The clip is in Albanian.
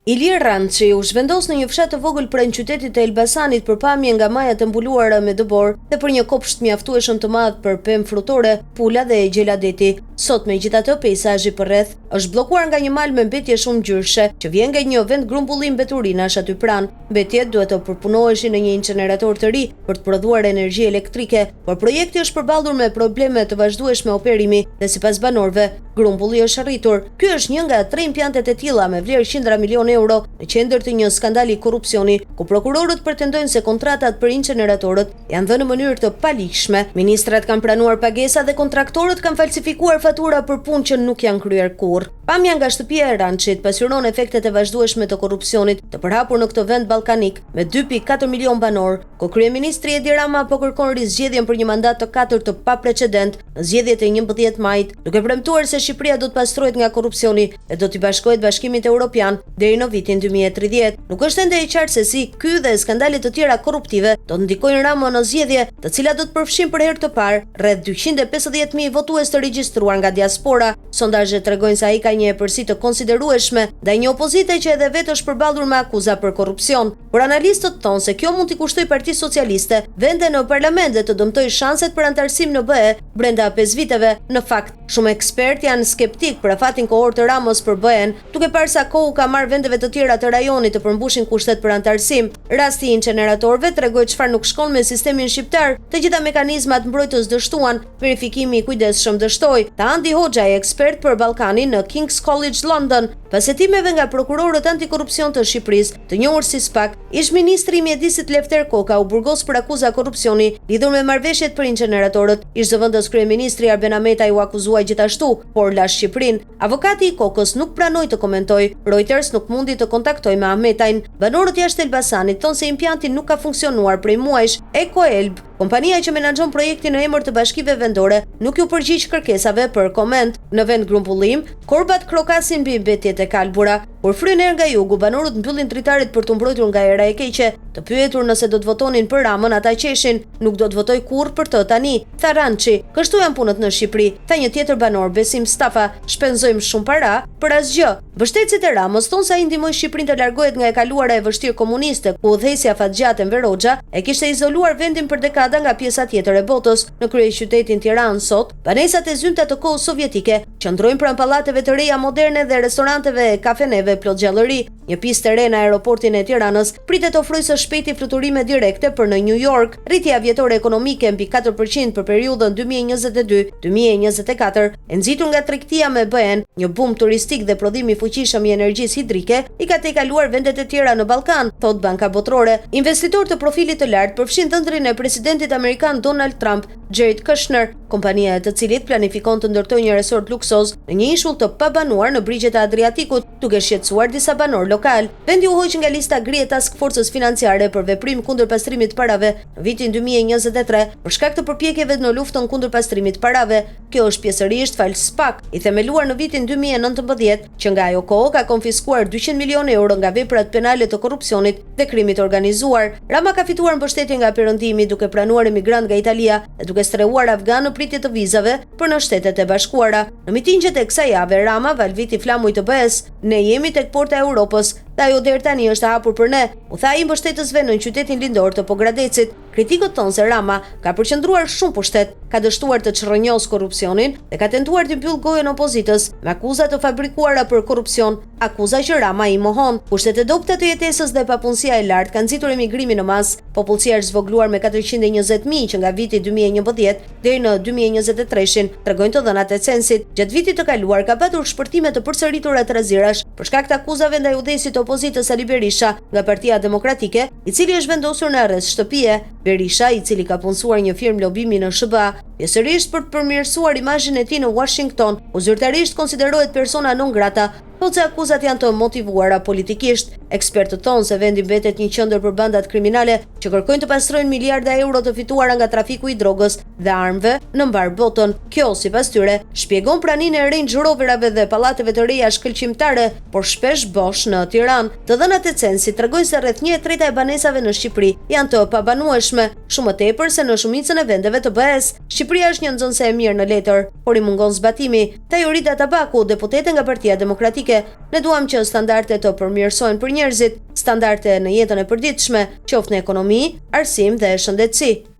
Ilir Rrançi u zhvendos në një fshat të vogël pranë qytetit të Elbasanit për pamje nga majat e mbuluara me dëborë dhe për një kopsht mjaftueshëm të madh për pemë frutore, pula dhe gjela deti. Sot, megjithatë, peisazhi përreth është bllokuar nga një mal me mbetje shumëngjyrëshe që vjen nga një vendgrumbullim mbeturinash aty pranë. Mbetjet duhet të përpunoheshin në një incenerator të ri për të prodhuar energji elektrike, por projekti është përballur me probleme të vazhdueshme operimi dhe sipas banorëve, Grumbulli është rritur. Ky është një nga tre impiantet e tilla me vlerë qindra milionë euro në qendër të një skandali korrupsioni, ku prokurorët pretendojnë se kontratat për inceneratorët janë dhënë në mënyrë të paligjshme. Ministrat kanë pranuar pagesa dhe kontraktorët kanë falsifikuar fatura për punë që nuk janë kryer kurrë. Pamja nga shtëpia e Rrançit pasqyron efektet e vazhdueshme të korrupsionit të përhapur në këtë vend ballkanik me 2.4 milionë banorë, ku kryeministri Edi Rama po kërkon rizgjedhjen për një mandat të katërt të paprecedent në zgjedhjet e 11 majit, duke premtuar se Shqipëria do të pastrohet nga korrupsioni dhe do t'i bashkohet Bashkimit Europian deri në vitin 2030. Nuk është ende e qartë se si ky dhe skandale të tjera korruptive do të ndikojnë Ramën në zgjedhje, të cilat do të përfshijnë për herë të parë rreth 250.000 votues të regjistruar nga diaspora. Sondazhet tregojnë se ai ka një epërsi të konsiderueshme ndaj një opozite që edhe vetë është përballur me akuza për korrupsion. Por analistët thonë se kjo mund t'i kushtojë Partisë Socialiste vende në parlament dhe të dëmtojë shanset për anëtarësim në BE brenda 5 viteve. Në fakt, shumë ekspertë janë skeptikë për afatin kohor të Ramës për BE-n, duke parë sa kohë u ka marrë vendeve të tjera të rajonit të përmbushin kushtet për anëtarësim. Rasti i inceneratorëve tregoi çfarë nuk shkon me sistemin shqiptar, të gjitha mekanizmat mbrojtës dështuan, verifikimi i kujdesshëm dështoi, tha Andi Hoxhaj, ekspert për Ballkanin në King's College London. Pas hetimeve nga prokurorët antikorrupsion të Shqipërisë, të njohur si SPAK, ish-ministri i Mjedisit Lefter Koka u burgos për akuza korrupsioni lidhur me marrëveshjet për inceneratorët. Ish-zëvendës kryeministri Arben Ahmetaj u akuzua gjithashtu, por la Shqipërinë. Avokati i Kokës nuk pranoi të komentojë. Reuters nuk mundi të kontaktojë me Ahmetajn. Banorët jashtë Elbasanit thonë se impianti nuk ka funksionuar prej muajsh. EcoElb, kompania që menaxhon projektin në emër të bashkive vendore, nuk iu përgjigj kërkesave për koment. Në vendgrumbullim, Korbat krokasin mbi mbetjet e kalbura. Kur fryn erë nga jugu, banorët mbyllin dritaret për t'u mbrojtur nga era e keqe. Të pyetur nëse do të votonin për Ramën, ata qeshin. Nuk do të votoj kurrë për të tani, tha Rrançi. Kështu janë punët në Shqipëri, tha një tjetër banor, Besim Stafa. Shpenzojmë shumë para për asgjë. Mbështetësit e Ramës thonë se ai ndihmoi Shqipërinë të largohet nga e kaluara e vështirë komuniste, ku udhëheqësi afatgjatë Enver Hoxha e kishte izoluar vendin për dekada nga pjesa tjetër e botës. Në kryeqytetin Tiranë sot, banesat e zymta të kohës sovjetike qëndrojnë pranë pallateve të reja moderne dhe restoranteve e kafeneve plot gjallëri. Një pistë e re në aeroportin e Tiranës pritet të ofrojë së shpejti fluturime direkte për në New York. Rritja vjetore ekonomike mbi 4% për periudhën 2022-2024, e nxitur nga tregtia me BE-n, një bum turistik dhe prodhimi i fuqishëm i energjisë hidrike, i ka tejkaluar vendet e tjera në Ballkan, thotë Banka Botërore. Investitorë të profilit të lartë përfshijnë dhëndrin e presidentit amerikan Donald Trump, Jared Kushner, kompania e të cilit planifikon të ndërtojë një resort luksoz në një ishull të pabanuar në brigjet e Adriatikut, duke shqetësuar disa banorë lokalë. Vendi u hoq nga lista gri e Task Forcës Financiare për veprim kundër pastrimit të parave në vitin 2023 për shkak të përpjekjeve në luftën kundër pastrimit të parave. Kjo është pjesërisht falë SPAK, i themeluar në vitin 2019, që nga ajo kohë ka konfiskuar 200 milionë euro nga veprat penale të korrupsionit dhe krimit të organizuar. Rama ka fituar mbështetje nga Perëndimi duke pranuar emigrantë nga Italia dhe duke strehuar afganë në pritje të vizave për në Shtetet e Bashkuara. Në mitingjet e kësaj jave, Rama valviti flamuj të BE-së, Ne jemi tek porta e Europës dhe ajo derë tani është e hapur për ne, u tha ai mbështetësve në qytetin lindor të Pogradecit. Kritikët thonë se Rama ka përqendruar shumë pushtet, ka dështuar të çrrënjosë korrupsionin dhe ka tentuar t'i mbyllë gojën opozitës me akuza të fabrikuara për korrupsion, akuza që Rama i mohon. Kushtet e dobëta të jetesës dhe papunësia e lartë kanë nxitur emigrimin në masë. Popullsia është zvogëluar me 420.000 që nga viti 2011 deri në 2023-shin, tregojnë të dhënat e censit. Gjatë vitit të kaluar ka patur shpërthime të përsëritura trazirash për shkak të akuzave ndaj udhëheqësit të opozitës Sali Berisha nga Partia Demokratike, i cili është vendosur në arrest shtëpie. Berisha, i cili ka punësuar një firmë lobimi në SHBA, pjesërisht për të përmirësuar imazhin e tij në Washington, ku zyrtarisht konsiderohet persona non grata, thotë se akuzat janë të motivuara politikisht. Ekspertët thonë se vendi mbetet një qendër për bandat kriminale që kërkojnë të pastrojnë miliarda euro të fituara nga trafiku i drogës dhe armëve në mbarë botën. Kjo, sipas tyre, shpjegon praninë e Range Roverave dhe pallateve të reja shkëlqimtare, por shpesh bosh në Tiranë. Të dhënat e censit tregojnë se rreth 1/3 e banesave në Shqipëri janë të pabanueshme, shumë më tepër se në shumicën e vendeve të BE-së. Shqipëria është një nxënëse e mirë në letër, por i mungon zbatimi, tha Jorida Tabaku, deputete nga Partia Demokratike. Ne duam që standardet të përmirësohen për njerëzit, standarde në jetën e përditshme, qoftë në ekonomi, arsim dhe shëndetësi.